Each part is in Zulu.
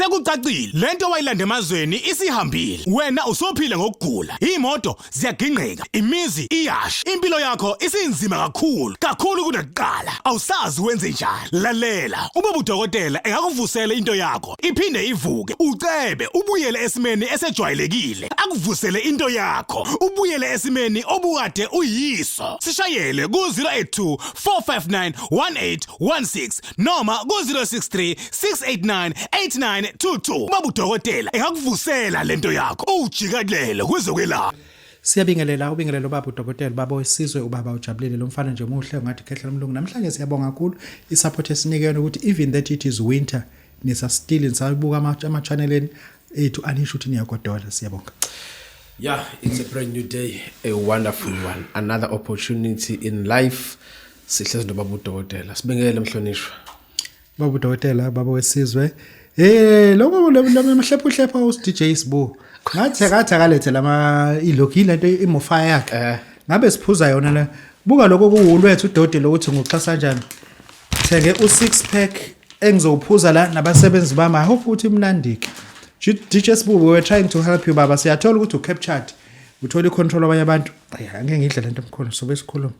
Sekucacile lento wayilanda emazweni isihambile. Wena usophila ngokugula. Imoto ziyagingqika, imizi iyasha. Impilo yakho isinzima kakhulu, kakhulu kunakuqala. Awusazi wenze njani. Lalela, uma udokotela engakuvusela into yakho, iphinde ivuke, ucebe, ubuyele esimeni esejwayelekile. Akuvusele into yakho, ubuyele esimeni obukade uyiso. Sishayele ku 082 459 1816 noma ku-063 689 8922. Baba udokotela engakuvusela lento yakho uwujikelele kwezokwelapha. Siyabingelela, ubingelela ubaba udokotela, ubaba wesizwe, ubaba ujabulile, lo mfana nje muhle ungathi khehla lomlungu. Namhlanje siyabonga kakhulu i-support esinikene ukuthi even that it is winter nisastili nisabuka ama-channel ethu anisho ukuthi niyagodola. Siyabonga. Yeah, it's a brand new day, a wonderful one. Another opportunity in life. Sihlezi nobaba udokotela. Sibingelele mhlonishwa. Baba udokotela, baba wesizwe. Lokho lo mahlephu hlephu us DJ Sibu. Ngathi akathi akalethe lama ilokhu ilento imofaya yakhe. Ngabe siphuza yona la. Buka lokho kuwulwethu udodi lokuthi nguxhasa kanjani. Thenge u six pack engizowuphuza la nabasebenzi bami. I hope ukuthi imnandi ke. DJ Sibu, we were trying to help you baba. Siyathola ukuthi u captured. Uthola icontrol abanye abantu. Ay, angeke ngidle lento mkhulu sobe sikhuluma.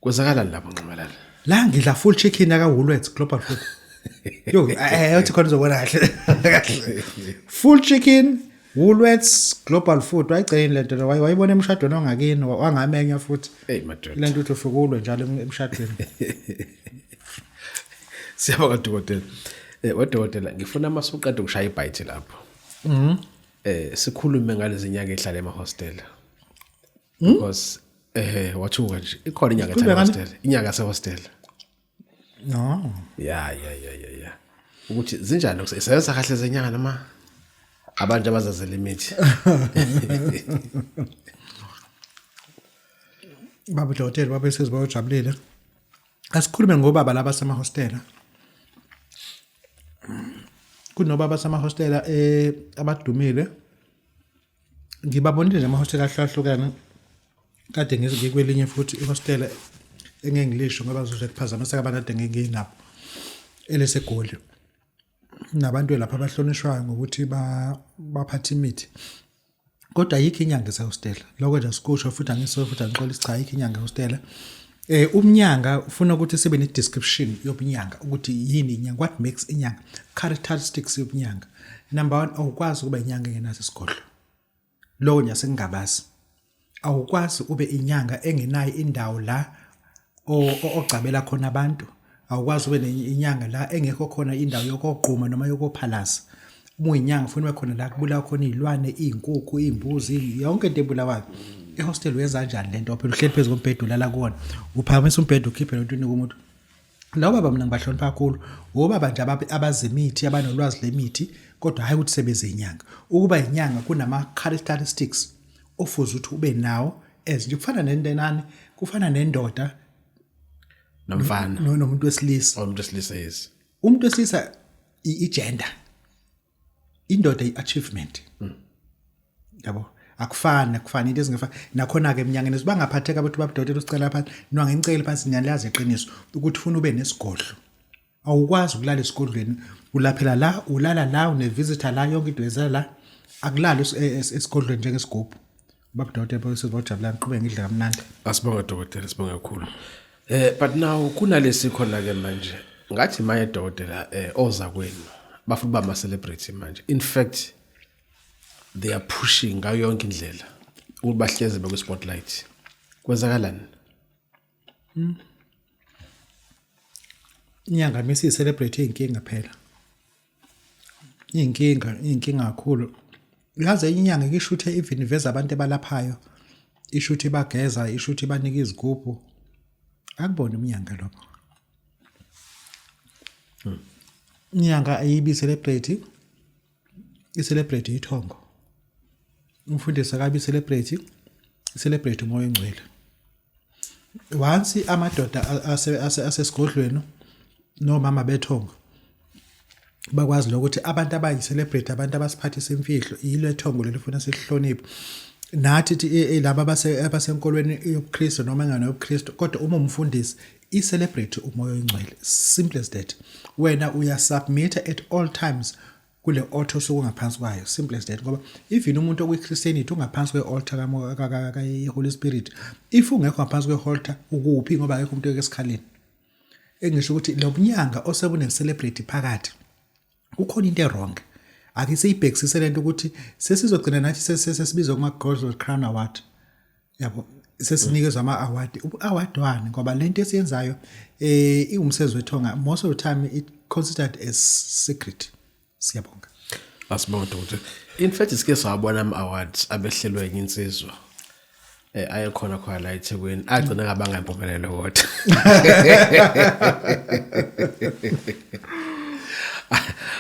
Kwenzakalani lapho Nxamalala? La ngidla full chicken yaka Woolworths Global Food. Yo, uthi khona uzobona kahle. Kahle. Full chicken Woolworths Global Food wayigcina lento lo wayibona emshadweni wangakini wangamenya futhi. Hey madoda. Lento uthi ufukulwe njalo emshadweni. Siyabonga dokotela. Wedokotela ngifuna masuqeda ukushaya ibite lapho. Sikhulume ngalezi nyanga ehlala ema hostel. Because wathuka nje ikhona inyanga Sikhulume ehlala ngani? hostel, inyanga yase hostel. No. Ya. Ukuthi zinjani ukusebenza kahle zenyanga noma abantu abazazela imithi. Baba udokotela, baba esizwe bajabulile. Asikhulume ngobaba laba semahostela. Kunobaba semahostela abadumile. Ngibabonile nje amahostela ahlukahlukene. Kade ngikwelinye futhi ihostela engeke ngilisho ngoba kuzoze kuphazamiseka abantu kade nginabo eleseGoli. Nabantu lapha abahlonishwayo ngokuthi baphathe imithi. Kodwa ayikho inyanga esehostela. Lokho nje asikusho futhi angisoyi futhi angixolisi, cha ayikho inyanga ehostela. Umnyanga ufuna ukuthi sibe ne description yobunyanga ukuthi yini inyanga, what makes inyanga, characteristics yobunyanga. Number 1, awukwazi ukuba inyanga engenaso isigodlo. Lokho nje asingabazi. Awukwazi ube inyanga engenayo indawo la ogcabela khona abantu. Awukwazi ube inyanga la engekho khona indawo yokogquma noma yokophalaza. Uma uyinyanga ufuna ube khona la kubulawa khona izilwane, izinkukhu, izimbuzi, yonke into ebulawayo. Ehostel uyenza kanjani lento? Phela uhleli phezu kombhede ulala kuwona. Uphakamisa umbhede ukhiphe lento unike umuntu. Labo baba mina ngibahlonipha kakhulu. Obaba nje abazemithi, abanolwazi lemithi, kodwa hayi ukuthi sebeze inyanga. Ukuba inyanga kunama characteristics ofuze ukuthi ube nawo as nje kufana nentenani, kufana nendoda nomfana nomuntu wesilisa. Umuntu wesilisa, yes. Umuntu wesilisa i-gender. Indoda i-achievement. Yabo, akufani into ezingefani. Nakhona ke eminyangeni sibangaphatheka abantu babudokotela usicela phansi, noma ngicela phansi ngiyalazi iqiniso ukuthi ufuna ube nesigodlo. Awukwazi ukulala esigodlweni, ulaphela la, ulala la, une visitor la, yonke into yenzela la. Akulali esigodlweni njengesigubhu. Babudokotela bosizojabula ngiqhubeke ngidle kamnandi. Asibonge dokotela, sibonge kakhulu. But now kunalesi khona ke manje. Ngathi maye dokotela oza kwenu bafuna uba ama celebrity manje. In fact they are pushing ngayo yonke indlela ukuthi bahleze bekwi spotlight. Kwenzakalani? Inyanga misi celebrate inkinga phela. Inkinga kakhulu. Yazi inyanga ikishuthe even iveza abantu abalaphayo. Ishuthi bageza, ishuthi banika izigubhu. Akubona umnyanga lokho. Inyanga ayibi celebrate. I-celebrate ithongo. Umfundisi akabi celebrate, celebrate umoya ongcwele. Once amadoda asesigodlweni nomama bethongo bakwazi lokuthi abantu abayi-celebrate, abantu abasiphathisa imfihlo, yilo ethongo leli funa sihloniphe. Nathi laba abasenkolweni yobuKristu noma engane yobuKristu, kodwa uma umfundisi i-celebrate umoya oyingcwele, simple as that. Wena uyasubmit at all times. Kule altar osuke ungaphansi kwayo, simple as that, ngoba even umuntu okwi-Christianity ungaphansi kwe-altar ka-Holy Spirit. If ungekho ngaphansi kwe-altar, ukuphi? Ngoba akekho umuntu esikhaleni. Engisho ukuthi lo bunyanga osebune-celebrity phakathi, kukhona into e-wrong. Ake siyibhekisise lento ukuthi sesizogcina nathi sesibizwa kuma-Gold Crown Award, yabo, sesinikezwa ama-award. Award wani? Ngoba lento esiyenzayo iwumsebenzi wethonga, most of the time it considered as secret. Siyabonga. Asibonga, dokotela. In fact, sike sawabona ama-awards abehlelwe enye insizwa ayekhona khona la eThekwini, agcina ngabanga impumelelo, kodwa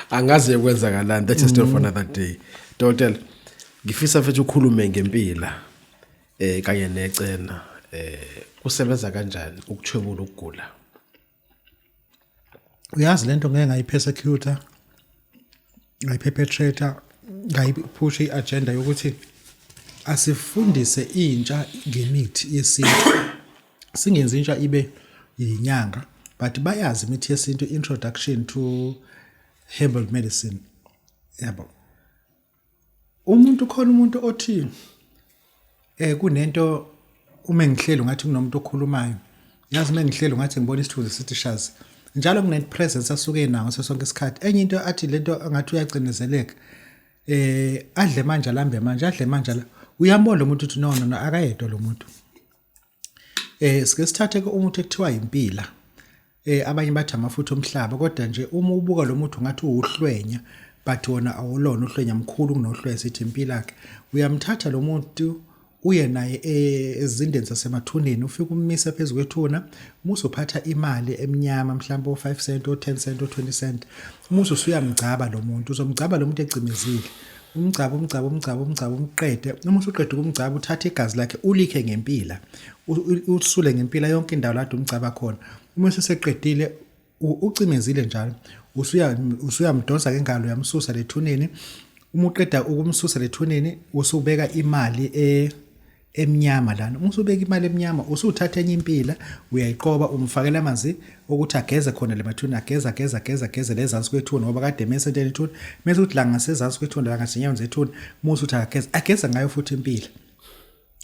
angazi kwenzakalani. That's a story for another day. Dokotela, ngifisa futhi ukhulume ngempila kanye necena, kusebenza kanjani ukuthwebula ukugula? Uyazi, lento ngeke ngayi-persecute, ngayi-perpetrate, ngayiphusha i-agenda yokuthi asifundise intsha ngemithi yesintu, singenzi intsha ibe yinyanga, but bayazi imithi yesintu, introduction to herbal medicine, yabo. Umuntu khona, umuntu othi kunento, uma ngihleli ngathi kunomuntu okhulumayo, yazi, uma ngihleli ngathi ngibona isithunzi sithi shazi njalo, kune presence asuke nawo ngaso sonke isikhathi. Enye into athi lento angathi uyacinezeleka, adle manje, alambe manje, adle manje la. Uyambona lo muntu uthi no, no, no, akayedwa lo muntu. Sike sithathe ke umuthi ekuthiwa impila, abanye bathi amafutha omhlaba, kodwa nje uma ubuka lo muthi ungathi uwuhlwenya, but wona awulona uhlwenya, mkhulu kunohlwenya. Sithi impila ke. Uyamthatha lo muntu, uye naye ezindeni zasemathuneni, ufike ummise phezu kwethuna, musu uphatha imali emnyama, mhlawumbe o5 cent, o10 cent, o20 cent, musu usuyamgcaba lo muntu. Uzomgcaba lo muntu ecimezile, umgcaba, umgcaba, umgcaba, umgcaba, umqede. Uma usuqeda ukumgcaba, uthatha igazi lakhe, ulikhe ngempila, usule ngempila yonke indawo lapho umgcaba khona. Uma useqedile, ucimezile njalo, usuya usuyamdonsa ngengalo, uyamsusa lethuneni. Uma uqeda ukumsusa lethuneni, usubeka imali emnyama lana. Uma usubeka imali emnyama, usuthatha enye impila, uyayiqoba, umfakela amanzi ukuthi ageze khona le mathuna, ageze, ageze, ageze, ageze lezansi kwethuna, ngoba kade mese enteni ithuna, mese uthi la ngasezansi kwethuna, la ngasenyaweni zethuna, musu uthi akageze, ageze ngayo futhi impila,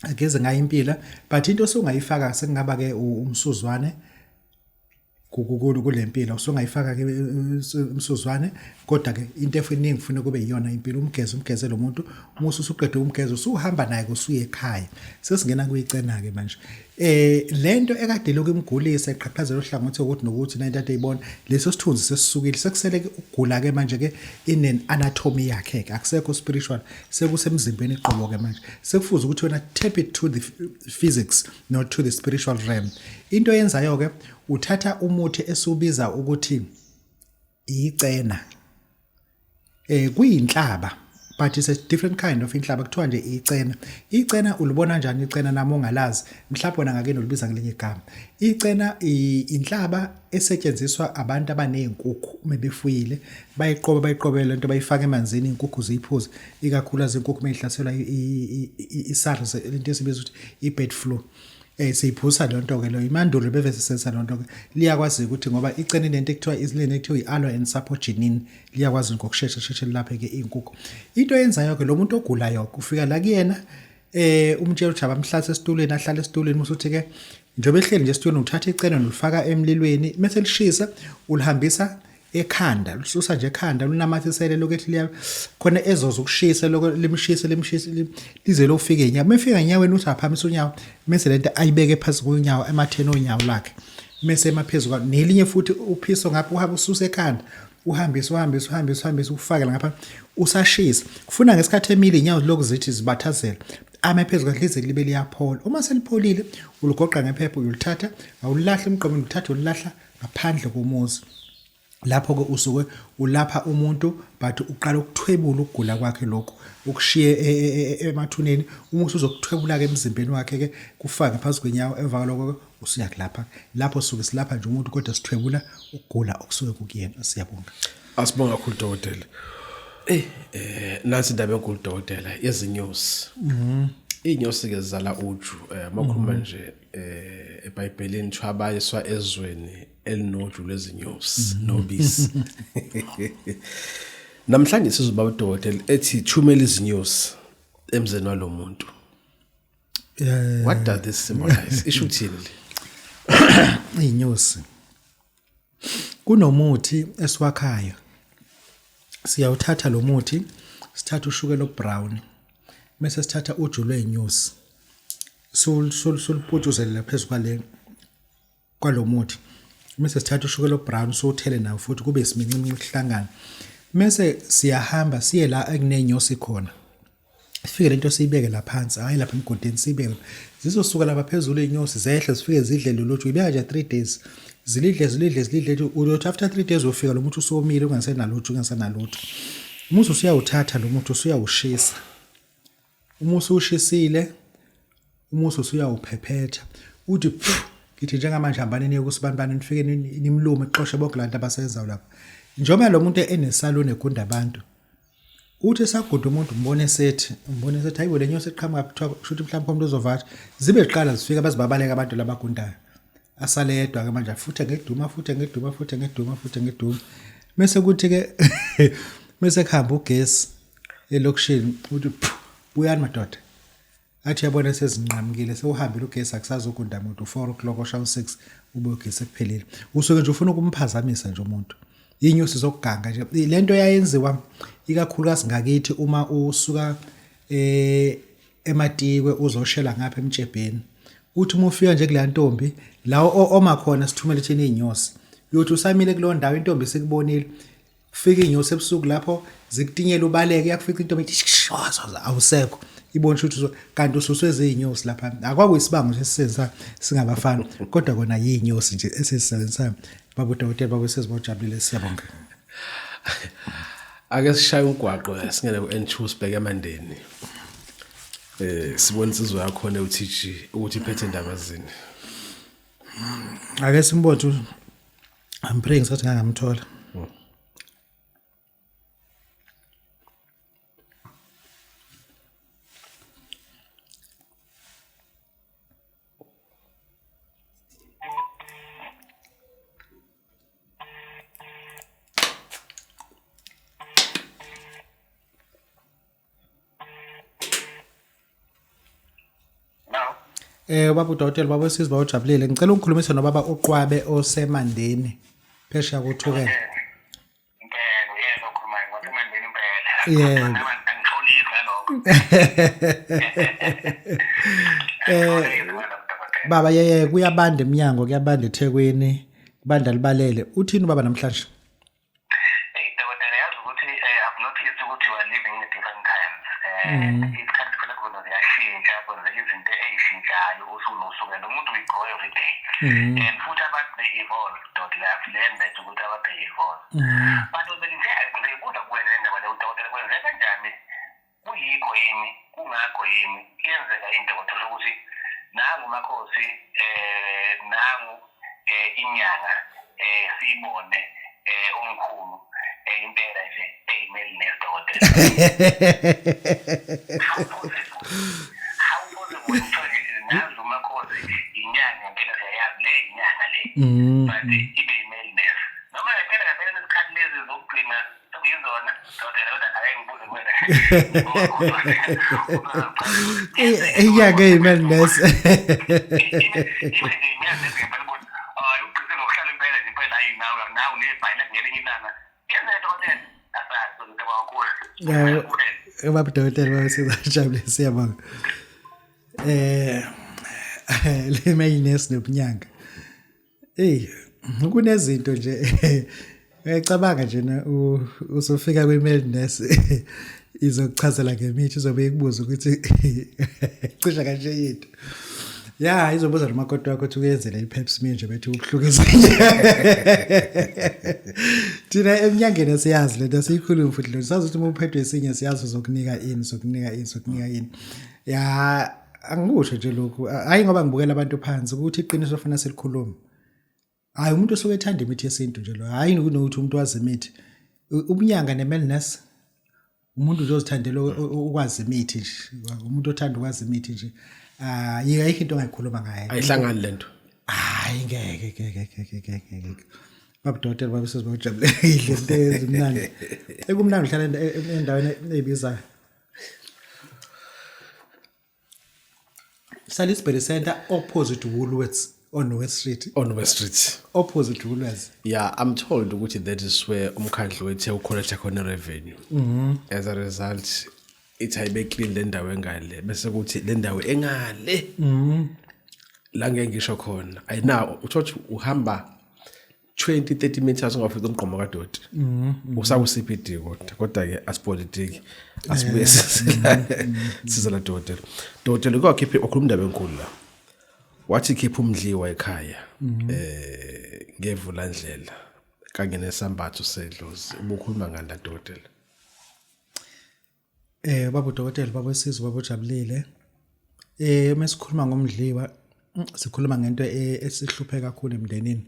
ageze ngayo impila. But into osungayifaka sekungaba ke umsuzwane kule mpilo, usungayifaka ke umsuzwane, kodwa ke into efuningi ufuna kube iyona impilo. Umgeze, umgeze lo muntu. Uma usuqede umgeze, usuhamba naye, kusuye ekhaya. Sesingena kuyicena ke manje. Lento ekade lokhu imgulisa, eqhaqhazela uhlangothi ukuthi nokuthi nento ade ibona, leso sithunzi sesisukile, sekusele ke ukugula ke manje ke in an anatomy yakhe ke, akusekho spiritual, sekusemzimbeni iqobo ke manje. Sekufuze ukuthi wena tap it to the physics, not to the spiritual realm. Into eyenzayo ke, uthatha umuthi esiwubiza ukuthi icena, kuyinhlaba, but it's a different kind of inhlaba, kuthiwa nje icena. Icena ulibona njani icena nami ongalazi? Mhlawumbe wena ngake nolibiza ngelinye igama. Icena inhlaba esetshenziswa abantu abaney'nkukhu uma befuyile, bayiqoba, bayiqobele lento, bayifaka emanzini, iy'nkukhu ziyiphuze, ikakhulukazi inkukhu uma ihlaselwa i-SARS, lento esibiza ukuthi i-bird flu. Siyiphusa le nto ke lo, imandulo beve sisenza le nto ke. Liyakwazi ukuthi, ngoba icene lento ekuthiwa isilene ekuthiwa i-aloe and sapogenin, liyakwazi ngokushesha sheshe lilaphe ke iy'nkukhu. Into eyenzayo ke, lo muntu ogulayo ufika la kuyena, umtshela ukuthi abamhlalise esitulweni, ahlale esitulweni, usuthi ke njengoba ehleli nje esitulweni, uthatha icene nolifaka emlilweni, mase lishisa, ulihambisa ekhanda, lususa nje ekhanda, lunamathisele lokho ethi khona ezoza ukushisa lokho, limshise, limshise lize lofika enyawo. Mefika enyaweni, uthi aphakamisa unyawo, mase lento ayibeke phansi konyawo, ematheni onyawo lakhe, mase emaphezulu kwalo. Nelinye futhi uphiso ngapha, uhamba ususa ekhanda, uhambise, uhambise, uhambise, uhambise, ufake ngapha usashisa. Kufuna ngesikhathi emile, inyawo lokhu zithi zibathazela, ame phezu kwakhe lize libe liyaphola. Uma selipholile, uligoqa ngephepha, uyolithatha, awulahla emgqomeni, ulithatha ulilahla ngaphandle komuzi. Lapho ke usuke ulapha umuntu, but uqala ukuthwebula ukugula kwakhe lokho ukushiye emathuneni. Uma usuzokuthwebula ke emzimbeni wakhe ke, kufake phansi kwenyawo, emva kwalokho ke usuyakulapha. Lapho suke silapha nje umuntu, kodwa sithwebula ukugula okusuke kukuyena. Siyabonga. Asibonga kakhulu, dokotela. Nansi indaba enkulu, dokotela, yezinyosi. Iy'nyosi ke zizala uju. Makhuluma nje eBhayibhelini kuthiwa bayiswa ezweni elinoju lwezinyosi nobisi. Namhlanje sizoba udokotela ethi thumela izinyosi emzini walomuntu. What does this symbolize? Isho uthini le? Inyosi. Kunomuthi esiwakhayo. Siyawuthatha lo muthi, sithatha ushukela obrown. Bese sithatha uju lwezinyosi. Suluputshuzele phezulu kwale kwalomuthi. Mese sithatha ushukela obrown siwuthele nawo futhi kube isimincinci kuhlangana. Mese siyahamba siye la ekunenyosi khona. Sifike lento siyibeke la phansi, hayi lapha emgodini siyibeke. Zizosuka lapha phezulu izinyosi zehle zifike zidle lolu ju. Ibeka nje 3 days. Zilidle zilidle zilidle uyothi after 3 days ufika lo muthi usomile ungasenalutho ungasenalutho. Umuthi usuyawuthatha lo muthi usuyawushisa. Uma usushisile umuthi usuyawuphephetha uthi pfu ngithi njengamanje hambani niye kusibanibani nifike nimlume xoshe bonke lantu abasenzayo lapha. Njengoba lo muntu enesaluni egunda abantu uthi esaguda umuntu umbone esethi umbone esethi hayibo le nyosi eqhamuka kuthiwa kusho ukuthi mhlawumbe umuntu uzovasha zibe ziqala zifika bazibabaleka abantu labagundayo asale yedwa ke manje futhi ngeduma futhi ngeduma futhi ngeduma futhi ngeduma mese kuthi ke mese kuhamba ugesi elokishini uthi buyani madoda athi yabona sezinqamukile sewuhambile ugesi akusazogunda muntu 4 o'clock oshawu 6 ube ugesi ekuphelile usuke nje ufuna ukumphazamisa nje umuntu inyosi zokuganga nje lento yayenziwa ikakhulukazi ngakithi uma usuka eh ematikwe uzoshela ngapha emtshebheni uthi uma ufika nje kuleya ntombi la oma khona sithumele thina izinyosi uyothi usamile kuleyo ndawo intombi isikubonile kufika inyosi ebusuku lapho zikutinyela ubaleke yakufica intombi ithi awusekho ibona ukuthi kanti ususwe izinyosi lapha akwakuyisibango nje sisebenzisa singabafana kodwa kona yinyosi nje esisisebenzisayo baba udokotela baba sezibojabulile siyabonga. Ake sishaye umgwaqo singene ku-N2 sibheke eMandeni. Eh sibone insizwa yakhona uTG ukuthi iphethe indaba zini. Ake simbone I'm praying sathi ngangamthola. Eh ubaba udokotela baba wesizwe bawujabulile ngicela ungikhulumise nobaba uQwabe osemandeni phesheya koThukela. Impela uyena okhulumayo wasemandeni impela. Yebo. Angixolisi ngalokho. Eh baba yeye kuyabanda eminyango kuyabanda eThekwini kubanda libalele uthini ubaba namhlanje? Hey dokotela yazi ukuthi I've noticed ukuthi we are living in different times. Isikhathi siphila kuzona ziyashintsha kwenzeka izinto ey'shintshayo usuku nosuku and umuntu we grow every day. And futhi abantu they evolve dokotela I've learned that ukuthi abantu they evolve. But ngithe ngizoyibuza kuwena le ndaba le udokotela kwenzeka kanjani kuyikho yini kungakho yini kuyenzeka yini dokotela ukuthi nangu makhosi nangu inyanga siyibone umkhulu impela nje eyimeli nesidokotela. How possible? How possible uthole nazi umakhosi inyanga impela siyayazi le inyanga le but ibe imeli nesi noma ngempela ngempela nesikhathi lezi zokugcina sekuyizona dokotela kodwa ake ngibuze kuwena. Inyanga eyimeli nesi. Ibe nje inyanga nesi ngempela ukuthi hayi ugqise ngokuhlala impela nje impela hayi nawe nawe nebhayina ngelinye ilanga yenzeka dokotela asazi ukuthi kakhulu. Baba dokotela baba sizajabule siyabonga. Le mayinesi nobunyanga. Ey kunezinto nje uyacabanga nje na usufika kwi-male nurse izokuchazela ngemithi izobe ikubuza ukuthi cisha kanje yinto. Ya izobuza nomakoti wakho ukuthi uyenzele i-pap smear nje bethi ubuhlungu ezinye. Thina emnyangeni siyazi lento siyikhuluma futhi lento sazi ukuthi uma uphethwe isinye siyazi uzokunika ini sokunika ini sokunika ini. Ya angikusho nje lokhu hayi ngoba ngibukela abantu phansi ukuthi iqiniso fanele silikhulume. Hayi umuntu osuke ethanda imithi yesintu nje lo hayi kunokuthi umuntu wazi imithi. Ubunyanga ne-male nurse umuntu nje ozithandela ukwazi imithi nje umuntu othanda ukwazi imithi nje ah ayikho into ongayikhuluma ngayo. Ayihlangani lento. Hayi ngeke ngeke ngeke ngeke ngeke. Babudokotela babesizwe bajabulile into ezimnandi. Ekumnandi uhlala endaweni eyibizayo. Salisbury Center opposite Woolworths on West Street. On West Street. Opposite Woolworths. Yeah, I'm told ukuthi that is where umkhandlu wethu ucollecta khona revenue. As a result, ithi ayibe clean le ndawo engale bese kuthi le ndawo engale. La ngeke ngisho khona. Ayinawo uthothi uhamba 20 30 meters ungafika umgqomo kadoti. Usaku CPD kodwa ke asipolitiki. Asibuye size la dokotela. Dokotela kwakhipha okhuluma indaba enkulu la. Wathi khipha umdliwa ekhaya ngevula ndlela kanye nesambatho sedlozi. Ubukhuluma ngani la dokotela? Baba udokotela, baba wesizwe, baba ujabulile. Mesikhuluma ngomdliwa sikhuluma ngento esihluphe kakhulu emndenini.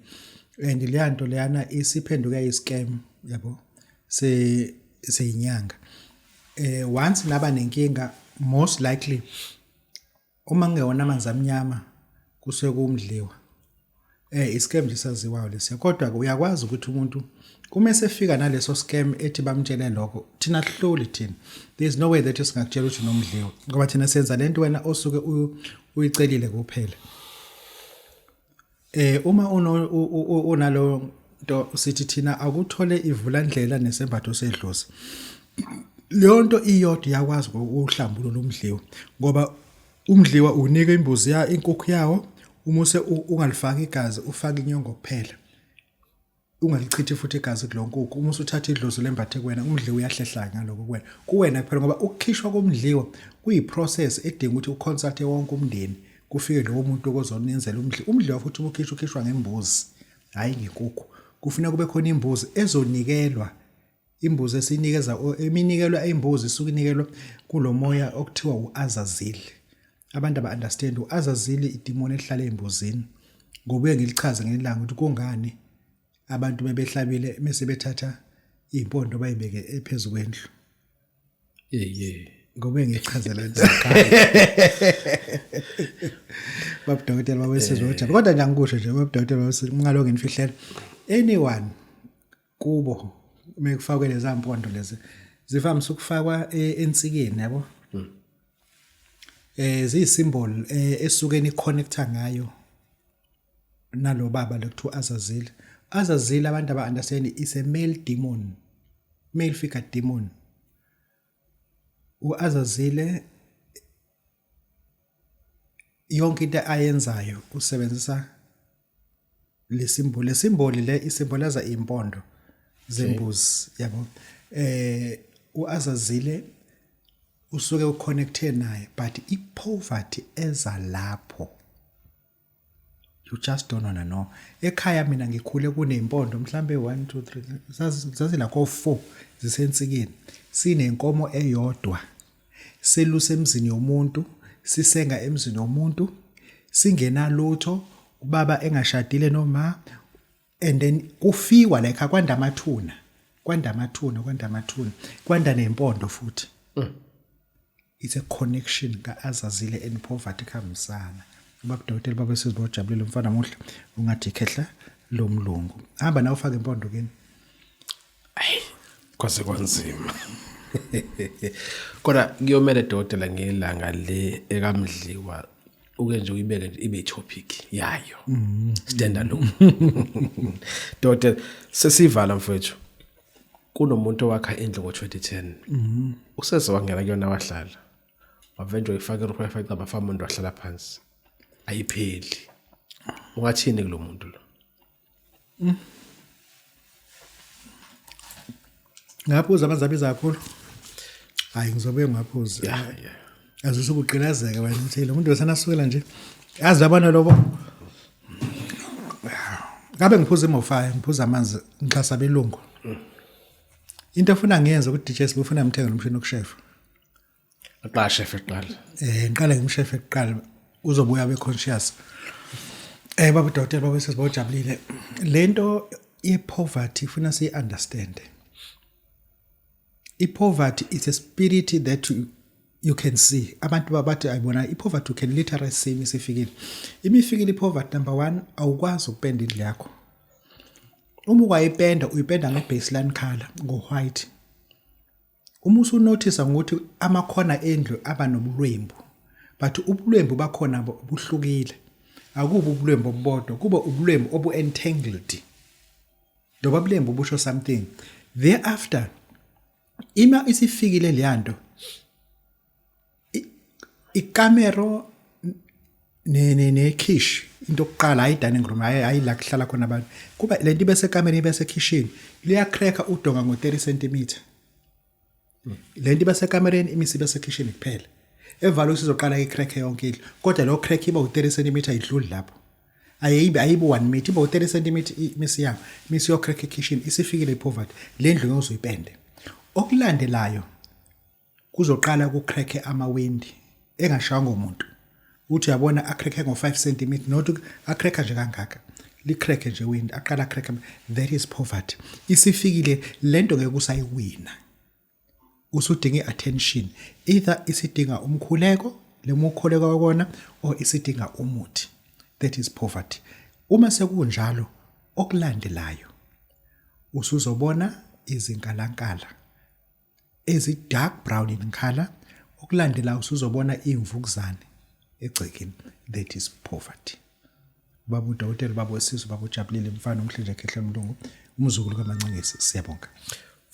And leya nto leyana isiphenduke iscam yabo. Se seyinyanga. Once naba nenkinga most likely uma kungewona amanzi amnyama kusuke kumdliwa. Iscam nje saziwayo lesiya, kodwa ke uyakwazi ukuthi umuntu uma esefika naleso scam ethi bamtshele lokho, thina sihloli thina. There is no way that singakutshela ukuthi nomdliwa, ngoba thina senza lento wena osuke uyicelile kuphela. Uma unalo nto sithi thina akuthole ivulandlela nesembatho sedlozi. Leyo nto iyodwa iyakwazi ukuhlambulula umdliwa, ngoba umdliwa unika imbuzi ya inkukhu yawo, uma use ungalifaki igazi ufake inyongo kuphela. Ungalichithi futhi igazi kulo nkukhu. Uma usuthatha idlozi lembathe kuwena, umdliwa uyahlehla ngaloko kuwena. Kuwena kuphela, ngoba ukukhishwa komdliwa kuyiprocess edinga ukuthi uconsulte wonke umndeni, kufike lowo muntu ozonenzela umdliwa. Umdliwa futhi uma ukhishwa ukhishwa ngembuzi, hayi ngenkukhu. Kufuneka kube khona imbuzi ezonikelwa. Imbuzi esinikeza eminikelwa imbuzi isuke inikelwa kulomoya okuthiwa uAzazil. Abantu aba understand uAzazil idimoni elihlala embuzini. Ngobuye ngilichaze ngelanga ukuthi kungani abantu bebehlabile mase bethatha impondo bayibeke ephezulu kwendlu. Yeah. Ngobuye ngichazela nje. Babudokotela babesizwe ojabula. Kodwa nje angikusho nje babudokotela babesizwe ngalo nginifihlela. Anyone kubo mekufakwe lezi mpondo lezi zivamise ukufakwa ensikeni yabo. Ziyisymbol esuke ni connecta ngayo nalo baba lokuthiwa Azazil. Azazil abantu aba understand is a male demon, male figure demon. uAzazile yonke into ayenzayo usebenzisa le symbol. Le symbol le isimbolaza impondo zembuzi yabo. uAzazile usuke uconnecte naye, but ipoverty eza lapho you just don't wanna know. Ekhaya mina ngikhule kunempondo mhlambe 1 2 3 zazila ko 4 zisensikeni, sinenkomo eyodwa, seluse emzini yomuntu, sisenga emzini yomuntu, singenalutho, ubaba engashadile noma, and then kufiwa la ekhaya kwanda amathuna, kwanda amathuna, kwanda amathuna, kwanda nempondo futhi. It's a connection kaAzazile and poverty khambisana. Babudokotela babesizwe bojabulile umfana muhle ungathi ikhehla lomlungu. Hamba nawe ufake impondo kini. Ayi kwase kwanzima. Kodwa kuyomele dokotela ngelanga le ekamdliwa uke nje uyibeke nje ibe topic yayo. Stand alone. Dokotela sesivala mfowethu. Kunomuntu owakha indlu ngo-2010. Useze wangena kuyona wahlala. Wavenjwa uyifaka iroof wayifaka abafa umuntu wahlala phansi. Ayipheli. Ungathini kulo muntu lo? Ngaphuza amanzi abiza kakhulu. Hayi ngizobuye ngaphuza. Yeah. Azuse ukuqilazeka wena uthi lo muntu wesanasukela nje. Yazi labana lobo. Ngabe ngiphuza imofaya, ngiphuza amanzi ngixhasa belungu. Into efuna ngiyenze ku DJ sibufuna ngimthenge umshini wokushefa. Aqala chef eqala. Ngiqale ngimshefe kuqala uzobuya be conscious. Baba udokotela baba sesibojabulile. Lento ye poverty ifuna siyi understand. I poverty is a spirit that you can see. Abantu babathi ayibona i poverty, you can literally see isifikile. Imifikile i poverty, number 1 awukwazi ukupenda indlu yakho. Uma ukwayipenda uyipenda nge-baseline color, ngo-white. Uma usunothisa ngokuthi amakhona endlu aba nobulwembu, but ubulwembu bakhona buhlukile. Akubi ubulwembu obubodwa, kuba ubulwembu obu-entangled. Loba bulembu busho something. Thereafter, ima isifikile leyanto, ikamero ne nekhishi, into yokuqala, hayi dining room, hayi hayi la kuhlala khona abantu, kuba lento ibe sekamereni, ibe sekhishini, liyacracka udonga ngo-30 cm. Lento ibe sekamereni, imisi ibe sekhishini kuphela. Emva lokho sizoqala i-crack yonke indlu, kodwa lo crack iba u-30 cm, idluli lapho, ayibe ayibe 1 meter, iba u-30 cm imisi yayo, imisi yo crack ekhishini. Isifikile i-poverty, le ndlu ngeke uzuyipende. Okulandelayo, kuzoqala ku-crack amawindi engashaywa umuntu. Uthi uyabona acrack ngo-5 cm, not acrack nje kangaka, li-crack nje windi, aqala crack. That is poverty. Isifikile lento, ngeke usayiwina, usudinga i-attention, either isidinga umkhuleko lemukholeko kona or isidinga umuthi. That is poverty. Uma sekunjalo, okulandelayo usuzobona izinkalankala ezi dark brown in color. Okulandelayo, usuzobona imvukuzane egcekeni. That is poverty. Baba udokotela, baba wesizwe, baba ujabulile, mfana omhle nje, khehla mlungu, umzukulu kaMancingisi, siyabonga.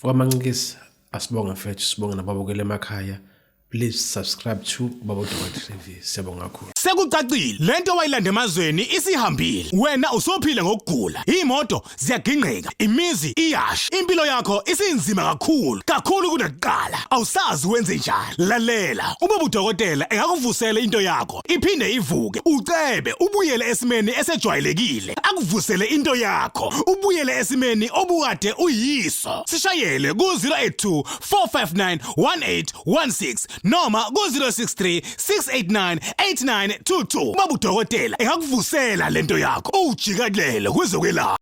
Kwamancikisi, asibonge mfethu, sibonge nababukela emakhaya. Please subscribe to Baba Udokotela TV. Siyabonga kakhulu. Sekucacile, lento wayilanda emazweni isihambile. Wena usuphila ngokugula. Imoto ziyagingqika, imizi iyasha, impilo yakho isinzima kakhulu, kakhulu kunakuqala. Awusazi wenze njani. Lalela, ubaba udokotela engakuvusela into yakho, iphinde ivuke, ucebe, ubuyele esimeni esejwayelekile. Akuvusele into yakho, ubuyele esimeni obukade uyiso. Sishayele ku 082 459 1816 noma ku 063 689 8922. Baba udokotela engakuvusela lento yakho, ujikelele kwezokwelapha.